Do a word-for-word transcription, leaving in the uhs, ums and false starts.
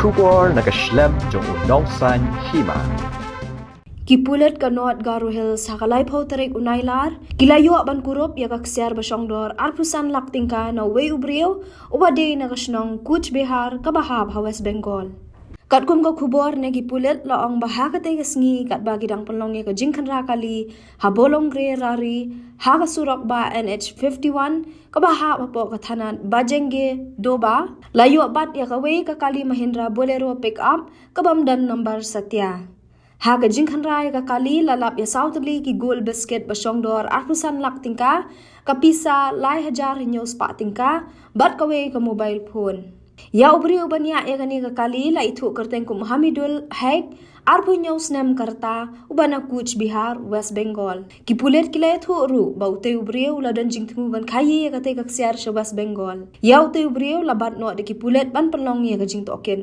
Khubor na ka shlem jong u Nongsaiñ Hima. Ki pulit ka North Garo Hills ha ka laiphew tarik u Nailar ki la ïoh ban kurup ïa ka ksiar ba shongdor arphew san lak tyngka na uwei u briew uba dei na ka shnong Cooch Behar kaba hap ha West Bengal. Katkum ka khubor na ki pulit la ong ba ha katei ka sngi katba ki dang pynlong ïa ka jingkhynra kali ha Bolongre Rari ha ka surok bah N H fifty-one kaba hap hapoh ka thanat Bajenge Doba, la ïoh bat ïa kawei ka kali Mahindra Bolero pickup kabym don nambar satia. Ha ka jingkhynra ïa ka kali la lap ïa saw tylli ki gul biskit ba shongdor arphew san lak tyngka, ka pisa lai hajar hynñiew spah tyngka bad kawei ka mobile phone. Ïa u briew uba niah ïa kane ka kali la ithuh kyrteng kum u Hamidul Haque, arphew hynñiew snem ka rta, uba na Cooch Behar, West Bengal. Ki pulit ki la ïathuh ruh ba utei u briew u la don jingthmu ban khaïi ïa katei ka ksiar sha West Bengal. Ïa utei u briew la bat noh da ki pulit ban pynlong ïa ka jingtohkit.